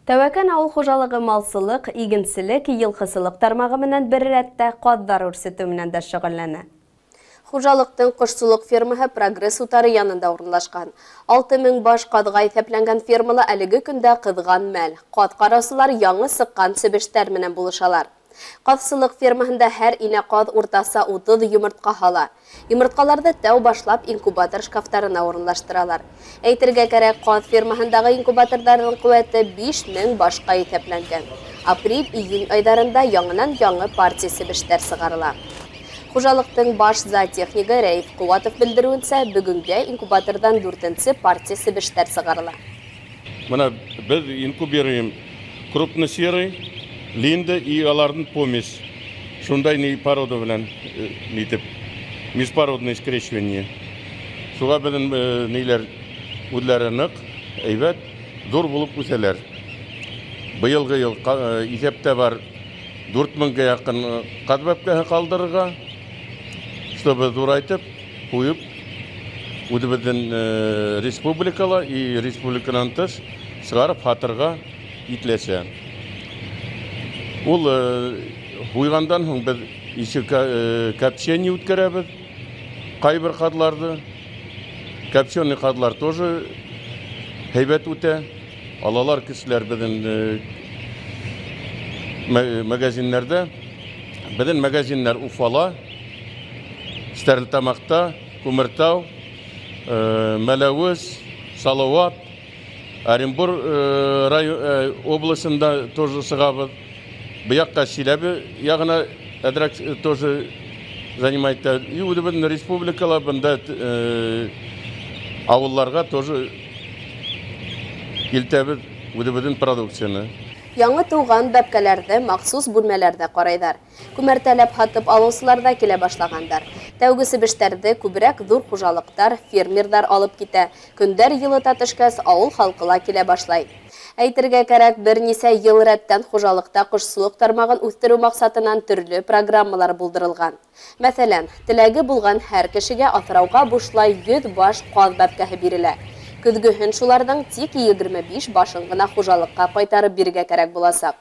Тәүәкән ауыл хужалығы малсылыҡ, игенселек, йылҡысылыҡ тармағы менән бер рәттә ҡаҙҙар үрсетеү менән дә шөғөлләнә. Хужалыҡтың ҡошсолоҡ фермаһы Прогресс утары янында урынлашҡан. 6000 баш ҡаҙға иҫәпләнгән фермала әлеге көндә ҡыҙған мәл. Ҡаҙ ҡараусылар яңы сыҡҡан себештәр менән булышалар. Ҡаҙсылыҡ фермаһында һәр инә ҡаҙ уртаса 30 йомортҡа һала. Йомортҡаларҙы тәү башлап инкубатор шкафтарына урынлаштыралар. Әйтергә кәрәк, ҡаҙ фермаһындағы инкубаторҙарҙың ҡеүәте 5000 башҡа иҫәпләнгән. Апрель-июнь айҙарында яңынан яңы партия себештәр сығарыла. Хужалыҡтың баш зоотехнигы Рәиф Ҡыуатов белдереүенсә, бөгөнгә инкубаторҙан 4-нсе партия себештәр сығарыла. Бына беҙ инкубируем крупно-серый, линда и аларҙың помесь. Шундай ни порода менән нитеп, межпородное скрещивание. Шуға беҙҙең ниләр үҙләре ныҡ, әйбәт, ҙур булып үҫәләр. Быйылғы йыл иҫәптә бар 4000-гә яҡын ҡаҙ бәпкәһе ҡалдырырға, чтобы ҙурайтып, ҡуйып, үҙебеҙҙең республикала и республиканан тыш сығарып һатырға итләсә. Ул һуйғандан һуң беҙ еще копчение үткәрәбеҙ. Ҡайбер ҡаҙларҙы, копченый ҡаҙлар тоже һәйбәт үтә. Алалар кешеләр беҙҙең магазиннәрҙә. Беҙҙең магазиннәр Уфала, Стәрлетамаҡта, Күмертау, Мәләүез, Салауат, Оренбур обласында тоже сығабыҙ. Быяҡҡа Силәбе яғына әҙерәк тоже занимает. И үҙебеҙҙең республикала бында ауылларға тоже илтәбеҙ үҙебеҙҙең продукцияны. Яңы тыуған бәпкәләрҙе махсус бүлмәләрҙә ҡарайҙар. Күмәртәләп һатып алыусылар ҙа килә башлағандар. Тәүге себештәрҙе күберәк ҙур хужалыҡтар, фермерҙар алып китә. Көндәр йылыта төшкәс, ауыл халҡы ла килә башлай. Әйтергә кәрәк, бер нисә йыл рәттән хужалыҡта ҡошсолоҡ тармағын үҫтереү маҡсатынан төрлө программалар булдырылған. Мәҫәлән, теләге булған һәр кешегә аҫрауға бушлай 100 баш ҡаҙ бәпкәһе бирелә. Көҙгөһөн шуларҙың тик 25 башын ғына хужалыҡҡа ҡайтарып бирергә кәрәк буласаҡ.